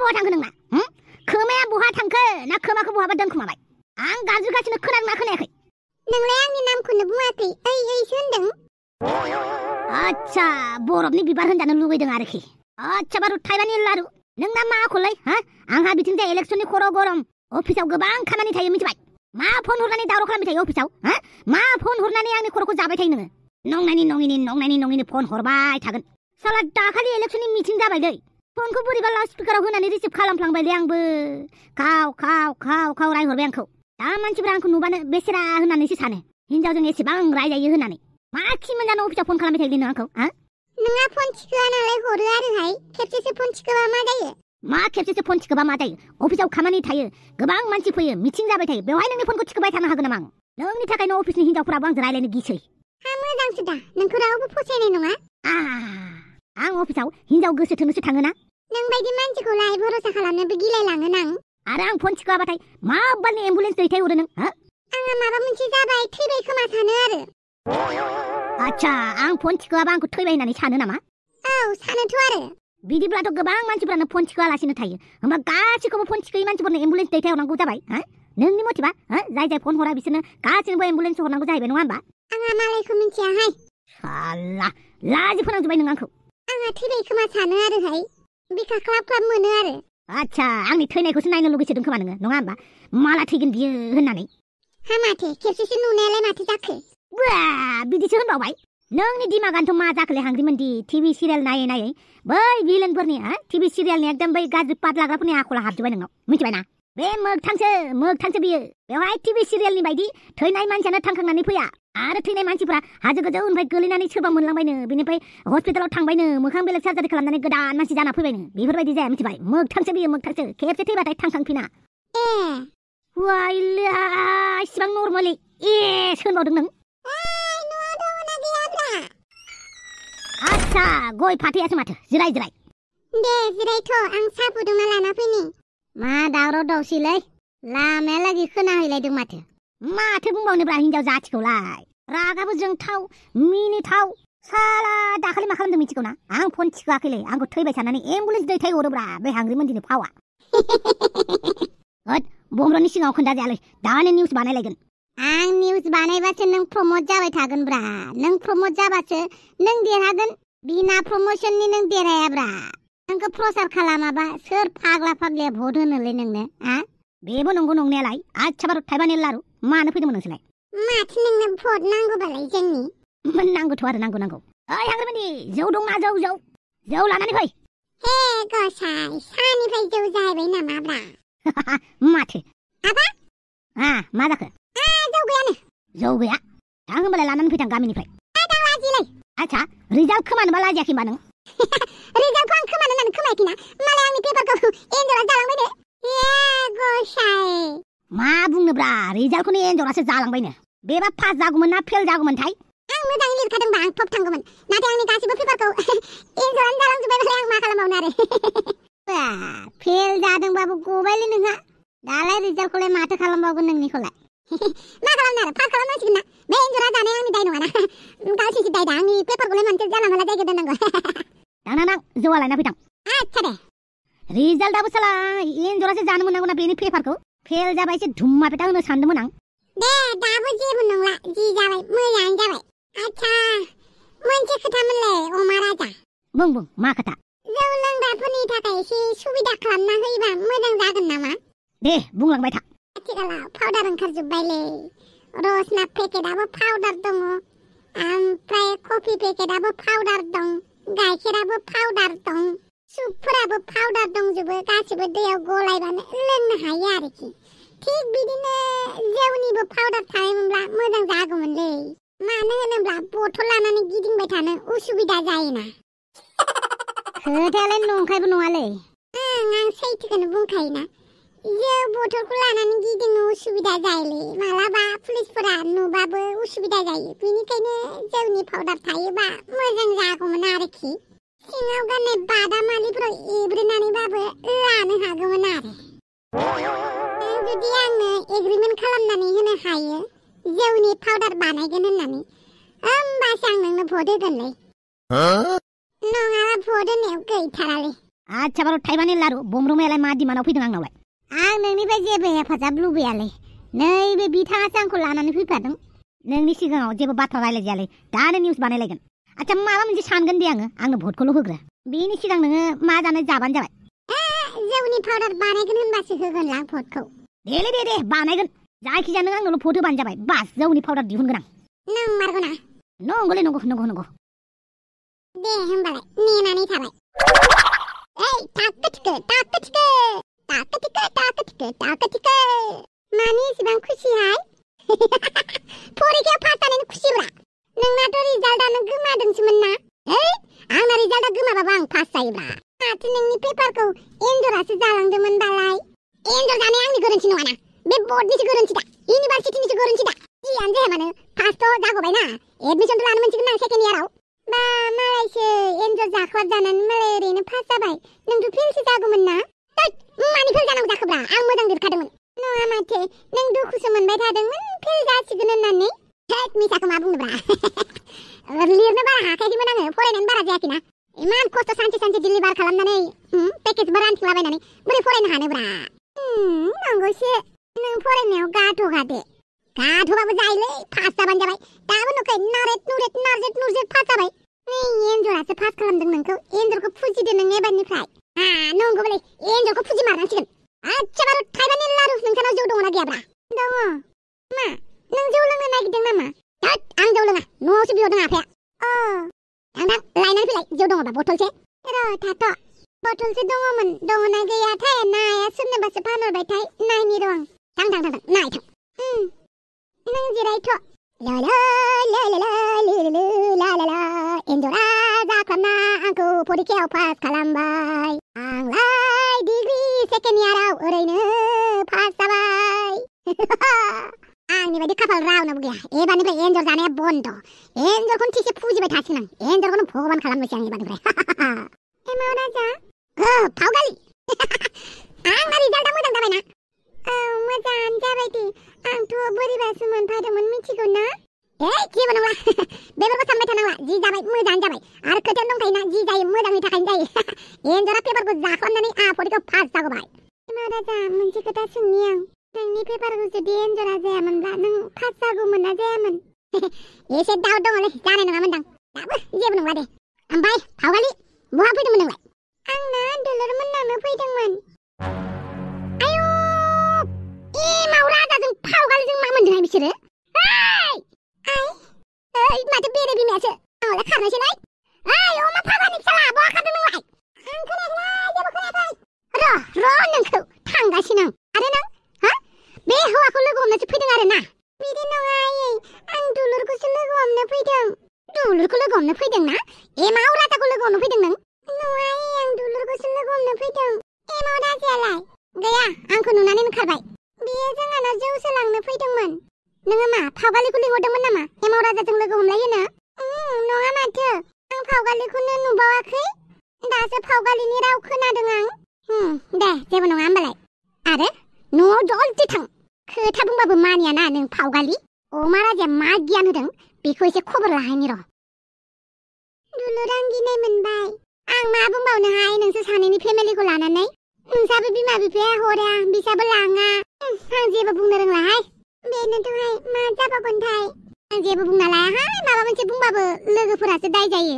बहा थांखो नोंना खोमाया बहा थांखो ना खोमाखौ बहाबा दोनखोमाबाय आं गाबज्रिगासिनो खोनादोंना खोनायाखै नोंलाय आंनि नामखौनो बुङाखै ओइसो होनदों आच्छा बरफनि बिबार होनजानो लुगैदों आरोखि आच्छा बारु थाइबानि लारु नोंना मा आखललै आंहा बिथिंजाय इलेक्सननि खर' गरम अफिसाव गोबां खामानि थायो मिथिबाय मा फन हरनानै दावराव खालामबाय थायो अफिसाव मा फन हरनानै आंनि खर'खौ जाबाय थायो नोङो नंनायनि फन हरबाय थागोन साला दाखालि इलेक्सननि मिटिं जाबायलै फनखौ बोरैबा लाउड स्पिकाराव होनानै रिसिभ खालामफ्लांबायलै आंबो खाव रायहरबाय आंखौ दा मानसिफोरा आंखौ नुबानो बेसेरा होननानैसो सानो हिनजावजों एसेबां रायजायो होननानै मा खि मोनजानो अफिसाव फन खालामबाय थायोलै नों आंखौ नोंहा फन थिखोआ नालाय हरो आरोहाय खेबसेसो फन थिखोबा मा जायो मा खेबसेसो फन थिखोबा मा जायो अफिसाव खामानि थायो गोबां मानसि फैयो मिटिं जाबाय थायो बेवहाय नोंनि फनखौ थिखोबाय थानो हागोन नामा आं नोंनि थाखायनो अफिसनि हिनजावफोराबो आंजों रायलायनो गिसै मोजांसो दा नोंखौ रावबो फसायनाय नङा आं अफिसाव हिनजाव गोसो थोनोसो थाङोना नोंबायदि मानसिखौलाय भरोसा खालामनोबो गिलायलाङो आं आरो आं फन थिखोआबाथाय माबारनि एम्बुलेन्स दैथायहरो नों आंहा माबा मोनसे जाबाय थैबाय खोमा सानो आरो आच्छा आं फन थिखोआबा आंखौ थैबाय होननानै सानो नामा औ सानोथ' आरो बिदिब्लाथ' गोबां मानसिफोरानो फन थिखोआलासिनो थायो होमबा गासिखौबो फन थिखोयै मानसिफोरनो एम्बुलेन्स दैथायहरनांगौ जाबाय नोंनि मथेबा जाय फन हरा बिसोरनो गासिनोबो एम्बुलेन्स हरनांगौ जाहैबाय नङा होमबा आंहा मालायखौ मिथियाहाय साला लाजि फोनांजोबबाय नों आंखौ आंहा थैबाय खोमा सानो आरोहाय बिखा ख्लाब मोनो आरो आच्छा आंनि थैनायखौसो नायनो लुगैसोदों खोमा नोङो नङा होमबा माला थैगोन बियो होननानै माथो खेबसेसो नुनायालाय माथो जाखो बिदिसो होनबावबाय नोंनि दिमागानोथ' मा जाखोलै हांग्रिमोनदि टिभि सिरियाल नायै बै भिलेनफोरनि टिभि सिरियालनि एकदम बै गाज्रि पाट लाग्राफोरनि आखला हाबजोबबाय नोंनाव मिथिबायना बे मोगथांसो बियो बेवहाय टिभि सिरियालनि बायदि थैनाय मानसियानो थांखांनानै फैया आरो थैनाय मानसिफ्रा हाजो गोजौनिफ्राय गोलैनानै सोरबा मोनलांबायनो बेनिफ्राय हस्पिटालाव थांबायनो मोखां बेलेग सार्जारि खालामनानै गोदान मानसि जाना फैबायनो बेफोरबायदि जाया मिथिबाय मोगथांसो बियो मोगथांसो खेबसे थैबाथाय थांखांफिना वाइला इसिबां नर्मेलि होनबावदों नों आच्छा गय फाथैयासो माथो जिराय दे जिरायथ' आं साहा फुदुंना लाना फैनि मा दावराव दावसिलै लामायालागै खोनाहैलायदों माथो बुंबावनोब्रा हिनजाव जाथिखौलाय रागाबो जोंथाव मिनिथाव साला दाखालि मा खालामदों मिथिगौना आं फन थिखोआखैलै आंखौ थैबाय साननानै एम्बुलेन्स दैथायहरोब्रा बे हांग्रिमोनदिनि फावा बमरनि सिगाङाव खोन्थाजायालै दानो निउस बानायलायगोन आं निउस बानायबासो नों प्रमोट जाबाय थागोनब्रा नों प्रमोट जाबासो नों देरहागोन बिना प्रमोशननि नों देरहायाब्रा नोंखौ प्रचार खालामाबा सोर फाग्ला फाग्लिया भट होनोलै नोंनो बेबो नंगौ नंनायालाय आच्छा बारु थाइबानि लारु मानो फैदोंमोन नोंसोरलाय माथो नोंनो भट नांगौबालाय जोंनि नांगौथ' आरो नांगौ ओइ हांग्रिमोनदि जौ दंना जौ लानानै फै हे गसाय सानिफ्राय जौ जाहैबाय नामाब्रा माथो आबा मा जाखो जौ गैया आं होमबालाय लानानै फैथां गामिनिफ्राय आच्छा रिजाल्ट खोमानोबा लाजियाखै होमबा नों रिजाल्टखौ आं खोमानो होननानै खोमायाखैना मालाय आंनि पेपारखौ एन्जरा जालांबायनो मा बुंनोब्रा रिजाल्टखौनो एन्जरासो जालांबायनो बेबा पास जागौमोन ना फेल जागौमोनथाय आं मोजाङै लिरखादोंबा आं टप थांगौमोन नाथाय आंनि गासिबो पेपारखौ एन्जरानो जालांजोब्बायबालाय आं मा खालामबावनो आरो फेल जादोंबाबो गबायलै नोंहा दालाय रिजाल्टखौलाय माथो खालामबावगोन नोंनिखौलाय मा खालामनो आरो पास खालामनांसिगोन ना बे एन्जरा जानाया आंनि दाय नङाना गावसिसो दाय दा आंनि पेपारखौलाय मानोथो जानला मोनला जायगायाव दोननांगौ दाना जौआ लायना फैथां आच्छा दे रिजाल्टआबो साला एन्जरासो जानो मोननांगौना बेनि पेपारखौ फेल जाबा एसे धुम्मा पेटा होनो सानदोंमोन आं दे दाबो जेबो नंला जि जाबाय मोजाङानो जाबाय आच्छा मोनसे खोथामोनलै अमा राजा बुं मा खोथा जौ लोंग्राफोरनि थाखाय एसे सुबिदा खालामना होयोबा मोजां जागोन नामा दे बुंलांबाय था आथिखालाव पाउडार ओंखारजोब्बायलै रसना पेकेटआबो पाउडार दङ ओमफ्राय कफि पेकेटआबो पाउडार दं गाइखेराबो पाउडार दं सुपफोराबो पाउडार दंजोबो गासिबो दैयाव गलायबानो लोंनो हायो आरोखि थिग बिदिनो जौनिबो पाउडार थानायमोनब्ला मोजां जागौमोनलै मानो होनोब्ला बथल लानानै गिदिंबाय थानो उसुबिदा जायोना खोथायालाय नंखायबो नङालै आं सैथोखौनो बुंखायोना जौ बथलखौ लानानै गिदिंनो उसुबिदा जायोलै मालाबा पुलिसफोरा नुबाबो उसुबिदा जायो बेनिखायनो जौनि पाउडार थायोबा मोजां जागौमोन आरोखि सिङाव गाननाय बादामालिफोराव एब्रेनानैबाबो लानो हागौमोन आरो जुदि आंनो एग्रिमेन्ट खालामनानै होनो हायो जौनि पाउडार बानायगोन होननानै होमबासो आं नोंनो भट होगोनलै नङाबा भट होनायाव गैथारालै आच्छा बारु थाइबानि लारु बमरुमायालाय मा दिमानाव फैदों आंनावलाय आं नोंनिफ्राय जेबो हेफाजाब लुबैयालै नैबे बिथाङासो आंखौ लानानै फैफादों नोंनि सिगाङाव जेबो बाथ्रा रायलायजायालै दानो निउस बानायलायगोन आच्छा माबा मोनसे सानगोन दे आंनो भटखौल' होग्रो बेनि सिगां नोङो मा जानो जाबानो जाबाय जौनि पाउडार बानायगोन होनबासो होगोन आं भटखौ दे बानायगोन जायखिजाया नों आंनोल' भट होबानो जाबाय बास जौनि पाउडार दिहुनगोन आं नों मारगौ ना नंगौलै नंगौ दे होमबालाय नेनानै थाबाय टाकटिके मानि एसेबां खुसिहाय फरिखायाव पास जानायनि खुसिब्रा नोंनाथ' रिजाल्टआनो गोमादोंसोमोन ना आंना रिजाल्टआ गोमाबाबो आं पास जायोब्रा माथो नोंनि पेपारखौ एन्जरासो जालांदोंमोन दालाय एन्जर जानाया आंनि गोरोन्थि नङाना बे बर्डनिसो गोरोन्थि दा इउनिभारसिटिनिसो गोरोन्थि दा जियानो जाया मानो पासथ' जागौबायना एडमिसनथ' लानो मोनसिगोन आं सेकेन्ड इयाराव बा मालायसो एन्जर जाख्लाब जानानै मालाय ओरैनो पास जाबाय नोंथ' फेलसो जागौमोन ना मानि फेल जानांगौ जाखोब्रा आं मोजां लिरखादोंमोन नङा माथो नों दुखुसो मोनबाय थादोंमोन फेल जासिगोन होननानै हेक मिसाखौ मा बुंनोब्रा लिरनो बारा हाखायाखैमोन आङो फरायनानै बारा जायाखैना इमान खस्थ' सानसे डिलिभार खालामनानै पेकेजबो रानथिंलाबायनानै बोरै फरायनो हानोब्रा नंगौसो नों फरायनायाव गाथ'खादो गाथ'बाबो जायोलै पास जाबानो जाबाय दाबो नुखाय नारजेट पास जाबाय नै एन्जरासो पास खालामदों नोंखौ एन्जरखौ फुजिदो नों एबारनिफ्राय नंगौबालाय एन्जरखौ फुजिमारनांसिगोन आच्छा बारु थाइबानि लारु नोंसानाव जौ दङना गैयाब्रा दङ मा नों जौ लोंनो नागिरदों नामा आं जौ लोङा न'आवसो बिहरदों आफाया थां लायनानै फैलाय जौ दङबा बथलसे र' थाथ' बथलसे दङना गैयाथाय नाया सोरनोबासो फानहरबायथाय नायनि र' आं थां नाय थां नों जिरायथ' एन्जरा जाख्लाबना आंखौ फरिखायाव पास खालामबाय आंलाय डिग्री सेकेन्ड इयाराव ओरैनो पास जाबाय आंनि बायदि खाफाल रावनावबो गैया एबारनिफ्राय एन्जर जानाया बन्द एन्जरखौनो थिसे फुजिबाय थासिगोन आं एन्जरखौनो भगबान खालामनोसै आं एबारनिफ्राय एमाव राजा फावगालि आंना रिजाल्टआ मोजां जाबायना मोजाङानो जाबाय दे आंथ' बोरैबासो मोनफादोंमोन मिथिगौ ना जेबो नंला बेफोरखौ सानबाय थानांला जि जाबाय मोजाङानो जाबाय आरो खोथायानो दंखायोना जि जायो मोजांनि थाखायनो जायो एन्जरा पेपारखौ जाख्लाबनानै फरिखायाव पास जागौबाय एमाव राजा मोनसे खोथा सोंनि आं नोंनि पेपारखौ जुदि एन्जरा जायामोनब्ला नों पास जागौमोन ना जायामोन एसे दाउट दङलै जानाय नङामोनदां दाबो जेबो नंला दे ओमफ्राय फावगालि बहा फैदोंमोन नोंलाय आंना दुलुर मोननावनो फैदोंमोन एमाव राजाजों फावगालिजों मा मोनदोंहाय बिसोरो माथो बेरे बिमायासो आंलाय खारनायसैलाय अमा फाग्लानि फिसाला बहा खारदों नोंलाय आं खोनायाखै जेबो खोनायाखै र' नोंखौ थांगासिनो आरो नों बे हौवाखौ लोगो हमनोसो फैदों आरो ना बिदि नङा आं दुलुरखौसो लोगो हमनो फैदों दुलुरखौ लोगो हमनो फैदों ना एमाव राजाखौ लोगो हमनो फैदों नों नङा आं दुलुरखौसो लोगो हमनो फैदों एमाव राजायालाय गैया आंखौ नुनानैनो खारबाय बियो जोंहानाव जौ सोलांनो फैदोंमोन नोङो मा फावगालिखौ लिंहरदोंमोन नामा एमाव राजाजों लोगो हमलायोनो नङा माथो आं फावगालिखौनो नुबावाखै दासो फावगालिनि राव खोनादों आं दे जेबो नङा होमबालाय आरो न'आव जल्दि थां खोथा बुंबाबो मानियाना नों फावगालि अमा राजाया मा गियान होदों बेखौ एसे खबर लाहैनि र' दुलुर आं गिनाय मोनबाय आं मा बुंबावनोहाय नोंसोर सानैनि फेमिलिखौ लानानै नोंसाबो बिमा बिफाया हरा बिसाबो लाङा आं जेबो बुंनो रोंलाहाय बेनोथ'हाय मा जाबावगोनथाय आं जेबो बुंना लायाहाय माबा मोनसे बुंबाबो लोगोफोरासो दाय जायो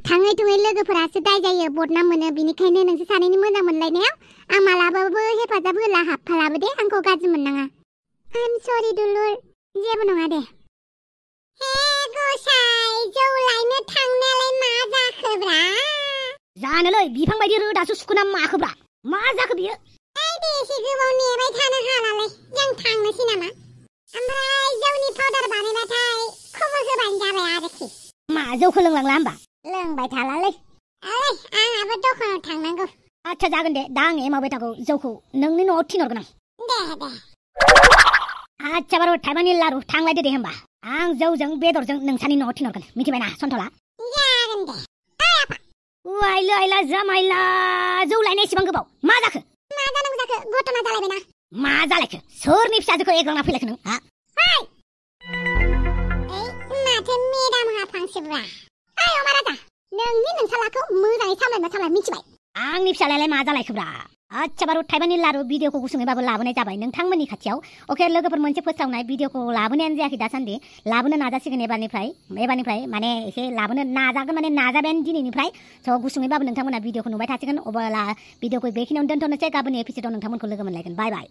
थाङै थुङै लोगोफोरासो दाय जायो बदनाम मोनो बिनिखायनो नोंसोर सानैनि मोजां मोनलायनायाव आं मालाबाबो हेफाजाब होला हाबफालाबो दे आंखौ गाज्रि मोननाङा आइम सरि दुलुर जेबो नङा दे हे गसाइ जौ लायनो थांनायालाय मा जाखोब्रा जानोलै बिफां बायदि रोदासो सुखोना माखोब्रा मा जाखो बियो एसे गोबाव नेबाय थानो हालालै जों थांनोसै नामा ओमफ्राय जौनि पाउडार बानायबाथाय खबर होबानो जाबाय आरोखि मा जौखौ लोंलांला होमबा लोंबाय थालालै आंहाबो दखानाव थांनांगौ आच्छा जागोन दे दा आं एमाव बेटाखौ जौखौ नोंनि न'आव थिनहरगोन आं दे आच्छा बारु थाइबानि लारु थांलायदो दे होमबा आं जौजों बेदरजों नोंसानि न'आव थिनहरगोन मिथिबायना सन्थला जागोन दे आइला आइला जामाइला जौ लायनाय एसेबां गोबाव मा जाखो मा जानांगौ जाखो घटना जालायबायना मा जालायखो सोरनि फिसाजोखौ एग्रांना फैलायखो नों माथो मेदाम हाफांसोब्रा अमा राजा नोंनि नोंसालाखौ मोजाङै सामलायना मिथिबाय आंनि फिसालायालाय मा जालायखोब्रा आच्छा बारु थाइबानि लारु भिडिअखौ गुसुङैबाबो लाबोनाय जाबाय नोंथांमोननि खाथियाव अके लोगोफोर मोनसे फोसावनाय भिडिअखौ लाबोनायानो जायाखै दासान्दि लाबोनो नाजासिगोन एबारनिफ्राय माने एसे लाबोनो नाजागोन माने नाजाबायानो दिनैनिफ्राय स' गुसुङैबाबो नोंथांमोना भिडिअखौ नुबाय थासिगोन अब्ला भिडिअखौ बेखिनियावनो दोनथ'नोसै गाबोननि एपिसोडआव नोंथांमोनखौ लोगो मोनलायगोन बाय बाय